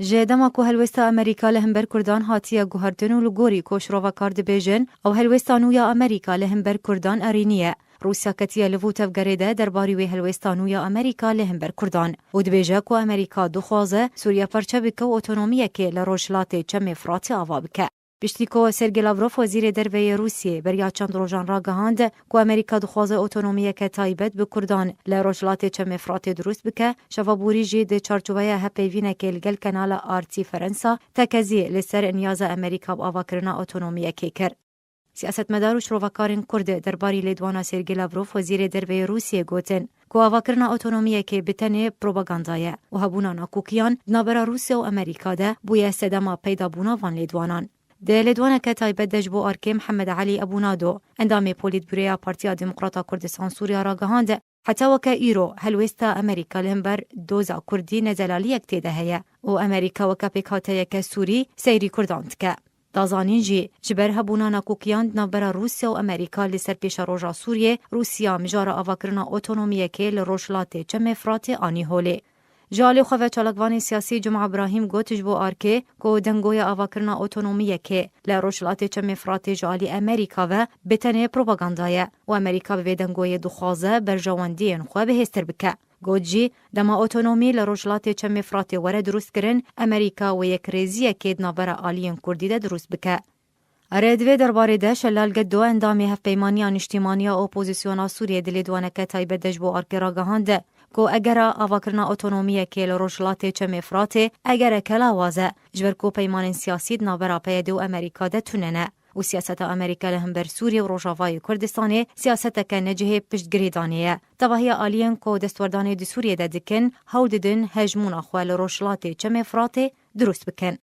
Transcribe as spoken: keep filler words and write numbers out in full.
Ji dema ku helwêsta Amerîka li hember Kurdan hatiye guhertin û li gorî ku şirovekar dibêjin, ew helwêsta nû ya Amerîka li hember Kurdan erênî ye. Rûsya ketiye li vû tevgerê de derbarî wê helwêsta nû ya Amerîka li hember Kurdan û dibêje ku Amerîka dixwaze Sûriye parçe bike û otonomiyekê li rojhilatê Çemê Firatê ava bike. Piştî ku Sergey Lavrov, wezîrê derve yê Rûsiyê, beriya çend rojan ragihand ku Amerîka dixwaze otonomiyeke taybet bi Kurdan li rojhilatê Çemê Firatê dirust bike, şeva borî jî di çarçoveya hevpeyvînekê li gel kanala R T Fransa tekezî li ser niyaza Amerîka bi avakirina otonomiyekê kir. Siyasetmedar û şirovekarên Kurd derbarî lêdwana Sergey Lavrov, wezîrê derve yê Rûsiyê, gotin ku avakirina otonomiyekê bi tenê propaganda ye û hebûna nakokiyan di navbera Rûsya û Amerîka de bûye sedema peydabûna van lêdwanan. Di lêdwaneke taybet de ji bo arkê Mihemed Elî Ebûnado, endamê Polîtbûroya Partiya Demokrata Kurdistan Sûriya ragihand, heta weke îro helwêsta Amerîka li hember doza Kurdî nezelaliyek tê de heye û Amerîka weke pêkhateyeke Sûrî seyrî Kurdan dike. Da zanîn jî, ji ber hebûna nakokiyan di navbera Rûsya û Amerîka li ser pêşeroja Sûriyê, Rûsya mijara avakirina otonomiyekê li rojhilatê Çemê Firatê anî holê. Ji alî xwe ve çalakvanê siyasî Cuma Ibrahîm got ji bo arkê ku dengoya avakirina otonomiyekê li rojhilatê Çemê Firatê ji alî Amerîka ve bi tenê propaganda ye û Amerîka bi vê dengoyê dixwaze berjewendiyên xwe bihêztir bike. Got jî, dema otonomî li rojhilatê Çemê Firatê were dirustkirin, Amerîka wê yekrêziyekê di navbera aliyên Kurdî de dirust bike. Erê, di vê derbarê de Şelal Geddo, endamê Hevpeymaniya Niştîmaniya Opozisyona Sûriyê, di lêdwaneke taybet de ji bo arkê ragihand ku egera avakirina otonomiyekê li rojhilatê Çemê Firatê egereke lawaz e, ji ber ku peymanên siyasî di navbera P Y D û Amerîka de tune ne û siyaseta Amerîka li hember Sûriyê û Rojavayê Kurdistanê siyaseteke necihê piştgirêdanê ye. Tevahiya aliyên ku destwerdanê di Sûriyê de dikin, hewl didin hejmûna xwe li rojhilatê Çemê Firatê dirust bikin.